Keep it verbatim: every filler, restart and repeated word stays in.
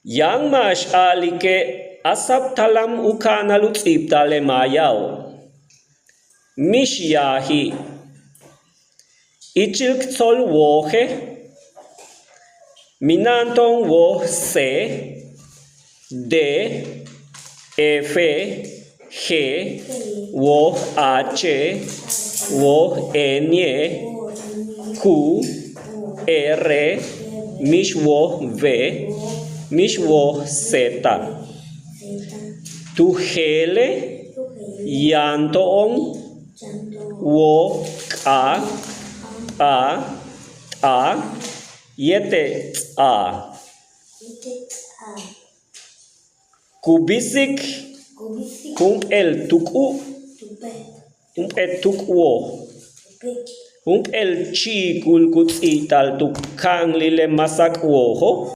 Yaan máax a'alike' a saptalam u ka'anal u ts'íibta'al le maayao'. Mix yaaji'. Ichil k tsol woje'. Mina'an to'on woj C, D, F, G, woj H, woj N, Q, R, mix woj V, mix woj Z. Tu jeele' yaan to'on woj K, A, T, yéetel T. Ku bisik jump'éel tuk'u', jump'éel tuk'u' woj, jump'éel chi'ikul ku ts'íibta'al tu ka'anlil le máasak wojo'.